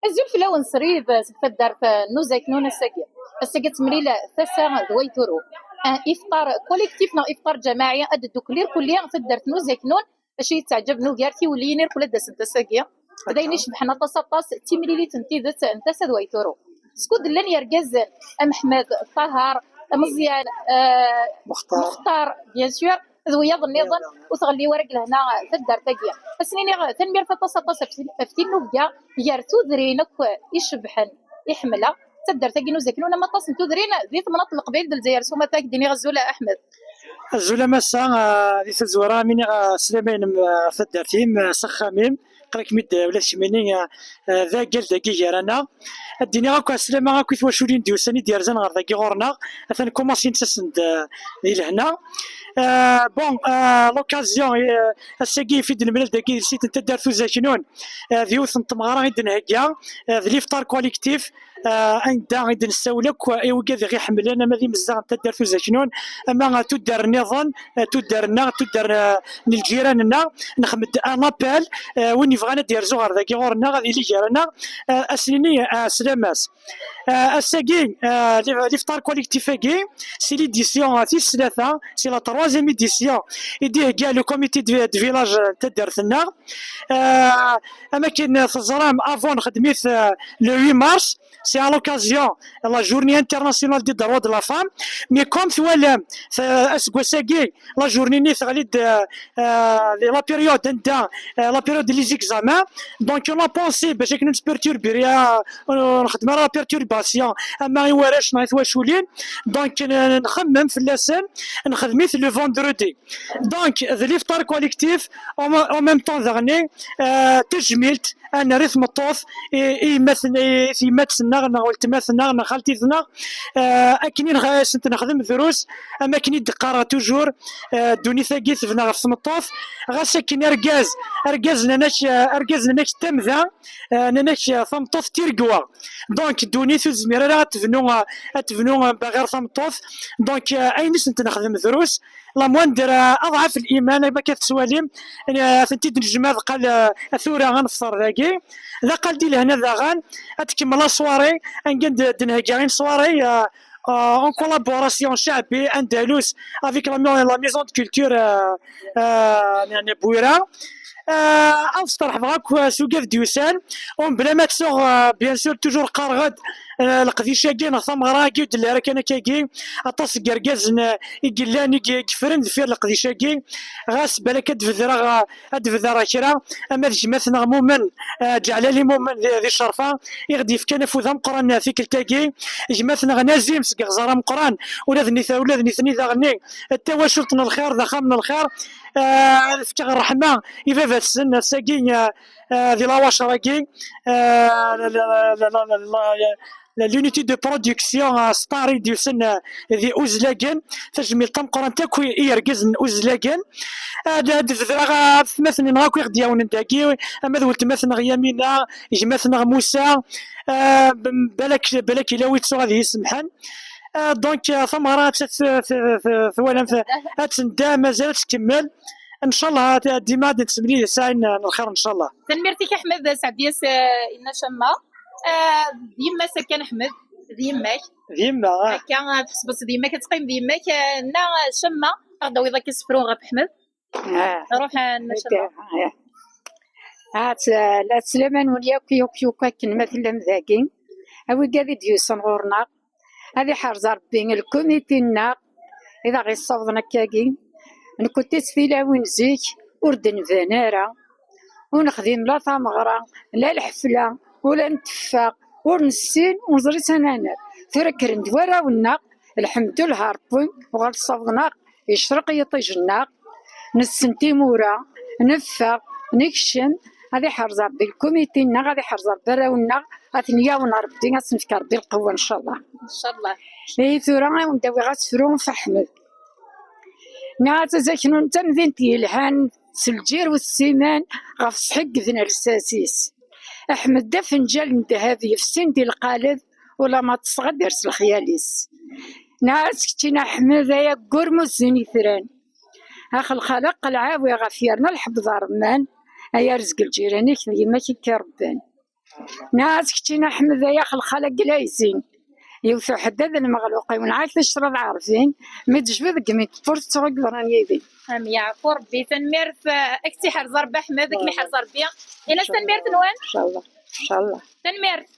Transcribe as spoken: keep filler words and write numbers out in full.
Azul fell-awen srid seg taddart n Uzaknun ass-agi. Ass-agi ad temlil tasa d way turu. Ifṭar kolektif neɣ ifṭar ǧamaɛi, ad ddukkel irkelli taddart n Uzaknun. Acu yettaɛǧaben ugar tiwelliyin irkelli ad d-asent ass-agi, d ayen icebḥen aṭas aṭas d timlilit n tidet n tasa d way turu. Skud llan yergazen am Ḥmed, Ṭahar, Meẓyan, eh, Muxtar. Muxtar, bien sûr, d wiyaḍ nniḍen, ur tɣelli wara deg lehna taddart-agi. Ad sen-iniɣ tanemmirt aṭas aṭas ɣef tin, ɣef tinnubga gar tudrin akk icebḥen i ḥemmleɣ. Taddart-agi n Uzaknun am aṭas n tudrin di temnaḍt n Leqbayel d Lezzayer s umata, ad k-d-iniɣ azul a Ḥmed. Azul a massa, ah, di tazwara, am iniɣ, ah, sslam-inem, ah, taddart-im, ah, s axxam-im, qrib mi d-, ula d kemmini, ah, ah, d agal dagi gar-aneɣ. Ad d-iniɣ akk sslam akk i twaculin d-yusan i d-yerzan ɣer dagi ɣur-neɣ, atan kumasin ttasen-d, ah, di lehna. Ah, bon, ah, l'occasion, ah, ass-agi i fi d-nemlal dagi di sit n taddart Uzaknun, ah, d yiwet n tmeɣra i d-nhegga, ah, d l'iftar collectif, ah, anda i d-nessawel akk i wigad i ɣ-iḥemmlen, ama d imezdaɣ n taddart Uzaknun, ama tuddar nniḍen, ah, tuddar-nneɣ, tuddar, ah, n lǧiran-nneɣ, nexmed un appel, ah, win yebɣan ad d-yerzu ɣer dagi ɣur-neɣ, ad yili gar-aneɣ, ah, ad s-nini, ah, sslam-as. Ah, ass-agi, ah, li-, l'iftar collectif-agi, c'est l'édition, ah, tis tlata, c'est la troisième édition, i d-ihegga le comité de, de village n taddart-nneɣ. Ah, am akken teẓram, avant nxeddem-it, ah, le huit mars, c'est à l'occasion la journée internationale des droits de la femme. Mais comme twalam, t-, aseggas-agi, la journée-nni teɣli-d, euh, euh, di la période anda, euh, la période des examens. Donc, on a pensé, bac akken ur nettperturbi, euh, ur nxeddem ara la perturbation, ama i warrac neɣ i twaculin. Donc, n-, nxemmem fell-asen, nxeddem-it le vendredi. Donc, d l'iftar collectif, en, en même temps, daɣen, euh, tajmilt, ad nerr i tmeṭṭut, i, i yemmat-, i tyemmat-nneɣ, neɣ weltmat-nneɣ, neɣ xaltit-nneɣ, eh, akken i neɣ-, asent-nexdem drus, am akken i d-qqareɣ toujours, eh, ddunit-agi tebna ɣef tmeṭṭut, ɣas akken argaz, argaz nnan-ak, eh, argaz nnan-ak d tamda, eh, nnan-ak, eh, tameṭṭut d tiregwa. Donc, ddunit ur tezmir ara ad tebnu, eh, ad tebnu, eh, baɣir tameṭṭut. Donc, eh, ayen i sent-nexdem drus, la moindre, euh, aḍɛaf liman, am akka tettwalim, euh, atenti-d nejmeɛ qal, euh, tura ad nefṭer dagi. D aqal di lehna daɣen, ad tkemmel la soirée, anga d-, d-nhegga une soirée, euh, euh, en collaboration Ceɛbi Andalus avec la, la maison de culture, euh, euh, n, n Bwira. Euh, ad sṭerḥbeɣ akk, euh, s ugad d-yusan, u mebla ma ttuɣ, euh, bien sûr, toujours qqareɣ-d, euh, leqdic-agi neɣ tameɣra-agi ur d-telli ara kan akkagi, aṭas n yergazen, euh, i yellan, i y-, i yeffren deffir leqdic-agi. Ɣas balak ad d-bedreɣ, ad d-bedreɣ kra, ama d gma-tneɣ Mumen, eh, Ǧeɛlali Mumen di, di Ccerfa, i ɣ-d-yefkan afud ameqqran tikkelt-agi. Gma-tneɣ Nazim seg Iɣẓer Ameqqran, ula d nit-, ula d nitni daɣen, d tawacult n lxir, d axxam n lxir. Eh, ad fkeɣ ṛṛeḥma i baba-tsen, ass-agi, eh, eh, di lawacer-agi, eh, la, la, la, la, la, la, l'unité de production, euh, Star i d-yusen, euh, di Uzlagen. Tajmilt tameqqrant akk i, i yergazen n Uzlagen. Ad, ad bedreɣ, uh, atmaten-nneɣ akk i ɣ-d-yawnen dagi, ama d weltma-tneɣ Yamina, gma-tneɣ Musa, euh, b-, balak, balak yella wi ttuɣ ad iyi-semḥen. Euh, donc, euh, tameɣra ad tt-, t-, t-, t-, twalam, t-, ad tendam, mazal ad tkemmel. Ncallah, ad, dima ad nettemlil sɛin n lxir, ncallah. Tanemmirt-ik, Aḥmed Sɛediyas, euh, inna Camma. Ah, d yemma-s akka n Ḥmed, d yemma-k. D yemma, ah. Akka, ah, tḥesbeḍ d yemma-k, ad teqqim d yemma-k, ah, nna Camma, ad ɣ-d-tawiḍ akka asefru ɣef Ḥmed. Ah. Ruḥ, ah, nna Camma. Ah, ah. Ah, tt-, la ttlaman-wen yakk, yakk, yakk akken ma tellam dagi. A wigad i d-yusan ɣur-neɣ, ad iḥrez Ṛebbi lkumiti-nneɣ i d aɣ-yessawḍen akkagi. Nekkenti s tilawin zik ur d-nban ara, ur nexdim la tameɣra, la lḥefla, ula netteffeɣ, ur nessin, ur neẓri s ana nerr. Tura kkren-d warraw-nneɣ, lḥemdullah Ṛebbi, uɣal ssawḍen-aɣ, yecreq yiṭij-nneɣ, nessen timura, neffeɣ, nekcem, ad iḥrez Ṛebbi lkumiti-nneɣ, ad iḥrez Ṛebbi arraw-nneɣ, ad ten-yawen Ṛebbi, ad sen-fk Ṛebbi lqewwa, ncallah. Ncallah. Ihi tura, ad wen-d-awiɣ asefru ɣef Ḥmed. Nniɣ-as Uzaknun d tamdint yelhan s lǧir wessiman ɣef ṣṣeḥ i yebden lsas-is. Ḥmed d afenǧal n ddheb yefsin di lqaleb, ulamma ṭṭseɣ ad d-ers lexyal-is. Nniɣ-as keččini a Ḥmed ay aggur muzzin itran. Ax lxaleq lɛawi ɣef yerna lḥeb d ṛṛemman, ay arezg lǧiran-ik d yemma-k i k-iṛebban. Nɛas keččina Ḥmed ay ax lxala n Glayzin. Yiwet uḥeddad lmeɣluq-iw nɛak ticraḍ ɛerfin. Mi d-jbed deg mi tewwurt ttuɣ deg ḍran yid-i. Am yeɛfu Rebbi, tanemmirt. Ak tt-iḥrez Rebbi Ḥmed, ak mi ḥrez Rebbi. Ini-as tanemmirt-nwen. Incallah, incallah. Tanemmirt.